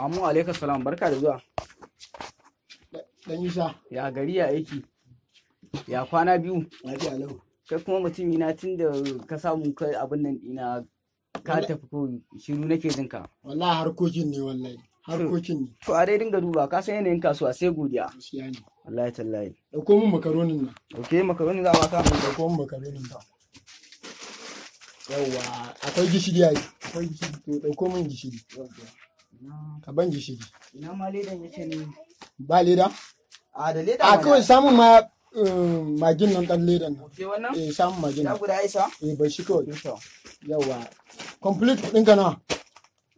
Amma alaikum salam, barka da zuwa. Dan Isa. Ya gari, ya aiki? Ya kwana biyu? Lafiya lau. Kai kuma mutumi na, tun da ka samu kai abin nan ɗina ka tafi, ko shiru nake jin ka. Wallahi harkokin ne, wallahi. Harkokin ne. To, a dai dinga duba, ka san yanayin kasuwa sai godiya. Gaskiya ne. Wallahi tallahi. Dauko min makaronin nan. Okay, makaroni za a baka? Dauko min makaronin nan. Yawwa, akwai gishiri ai. Akwai gishiri. To, dauko min gishiri. Ka ban gishiri. Ina ma ledan yake ne? Ba leda? A da leda. A kawai samun ma magin nan, dan ledan nan. Okay, wannan? Eh, samun magin Ya nan. guda isa? Eh, bai shi kawai. To. Yawwa. Complete kuɗin ka nawa?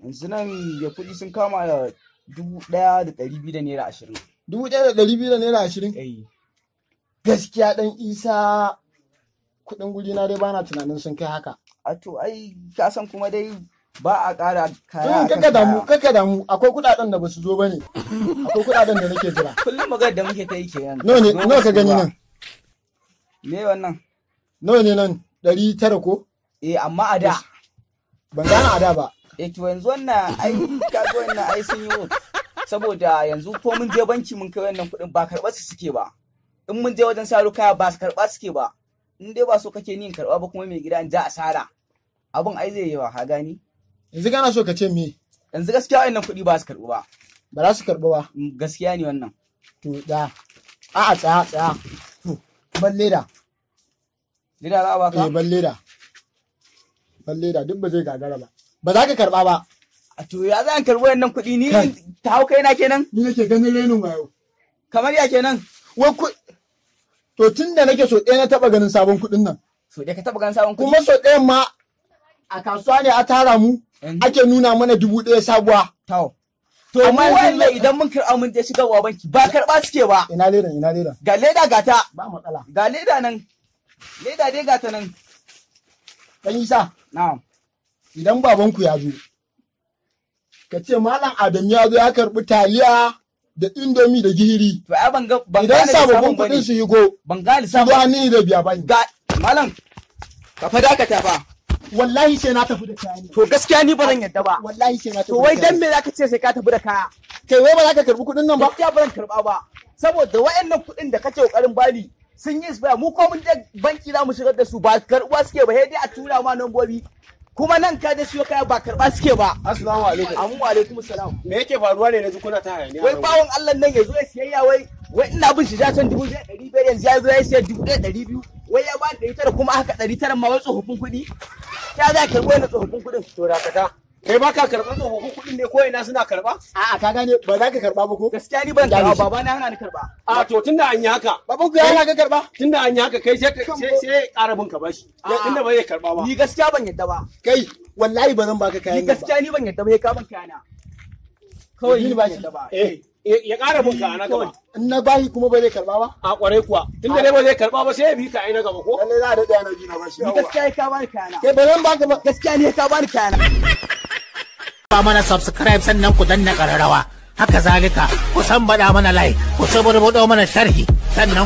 Yanzu nan ya kuɗi sun kama da ₦1,220. ₦1,220. Eh. Gaskiya Dan Isa, kuɗin guri na dai bana tunanin sun kai haka. A to, ai ka san kuma dai ba a ƙara kaya To, akan kaka damu, kaya. kaka damu, akwai kuɗaɗen da basu zo bane. Akwai kuɗaɗen da nake jira. Kullum maganar da muke ta yi kenan. Nawa ne, Zo nawa ka ba su gani ba. nan? Me wannan? Nawa ne nan? 900 ko? Eh, amma a da. Ban gane a da ba. Eh, to yanzu wannan ai ka ga wannan ai sun yi, saboda yanzu ko mun je banki mun kai wannan kuɗin, ba karɓar su suke ba. In mun je wajen saro kaya, ba su karɓa suke ba. In dai ba so kake ni in karɓa ba kuma, mai gida, in ja asara. Abin ai zai yi wa, ka gani? Yanzu kana so ka ce me? Yanzu gaskiya wannan kuɗi ba su karɓu ba. Ba za su karɓi ba. Gaskiya ne wannan. To da. A'a, tsaya tsaya. To, ban leda. Leda za a baka? Eh, ban leda. Ban leda duk ba zai gagara ba. Ba za ka karɓa ba. A to, ya za in karɓi wannan kuɗi ni Kai. ta hau kaina kenan? Ni nake ganin renin wayo. Kamar ya kenan? Wai ku. To, tun da nake so ɗaya na taɓa ganin sabon kuɗin nan. So dai ka taɓa ganin sabon kuɗi? Kuma so ɗayan ma a kasuwa ne a tara mu ake nuna mana 1,000 sabuwa. Tau. To Amma mu yanzu wannan idan mun karɓa mun je shigarwa banki, ba karɓa suke ba. Ina ledan, ina ledan? Ga leda, ga ta. Ba matsala. Ga leda nan. Leda dai ga ta nan. Dan Isa, Na'am. idan babanku ya zo, ka ce Malam Adamu ya zo ya karɓi taliya da indomi da gihiri. To ai ban ga ban Idan gane sababbin lissafin bane. kuɗin su yi go, Ban gane su zo lissafin. hannun da biya bani. Ga malam, ka fa dakata fa. Wallahi sai na tafi da kaya ne. To, gaskiya ni ba zan yadda ba. Wallahi sai na tafi To wai da dan kaya. me zaka ce sai ka tafi da kaya? Kai, wai ba za ka karɓi kuɗin nan ba? Gaskiya ba zan karɓa ba. Saboda wayannan kuɗin da kake kokarin bani sun yi expire, mu ko mun je banki za mu shigar da su, ba karɓuwa suke ba, sai dai a tura ma nambobi. Kuma nan ka je siyo kaya, ba karɓa suke ba. Assalamu alaikum. Amu alaikum salam. Me yake faruwa ne naji kuna ta hayaniya? Wai bawan Allah nan ya zo ya siyayya, wai ina bin shi jaton 1,500, yanzu ya zo ya siya 1,200, wai ya ba ni 900, kuma haka 900 ma wai tsofaffin kuɗi. Ya za ka karɓi wannan tsofaffin kuɗin? To dakata. Kai baka karɓar tsofaffin kuɗin ne, ko ina suna karɓa? A'a, ka gane ba za ka karɓa ba ko? Gaskiya ni ban karɓa, baba na hana ni karɓa. A to, tunda an yi haka, Babanku ya hana ka karɓa? tunda an yi haka, kai sai sai ƙara bin ka bashi. Tunda ba zai karɓa ba. Ni gaskiya ban yadda ba. Kai, wallahi ba zan baka Ni kayan nan ba. gaskiya ni ban yadda ba, sai ka ban kayana. Kawai Ni ni ba ban shi. yadda ba. Eh, ya ƙara bin ka a na gaba. In na bashi kuma ba zai karɓa ba? A ƙwarai kuwa. Tunda dai ba zai karɓa ba, sai ya bi ka ai na gaba ko? Lallai za a daɗe ana bi na bashi. Ni gaskiya sai ka bani kayana. Kai, ba zan baka ba. Gaskiya ni sai ka bani kayana. Ba mana subscribe, sannan ku danna ƙararrawa. Haka zalika ku san baɗa mana like, ku saburbuɗo mana sharhi, sannan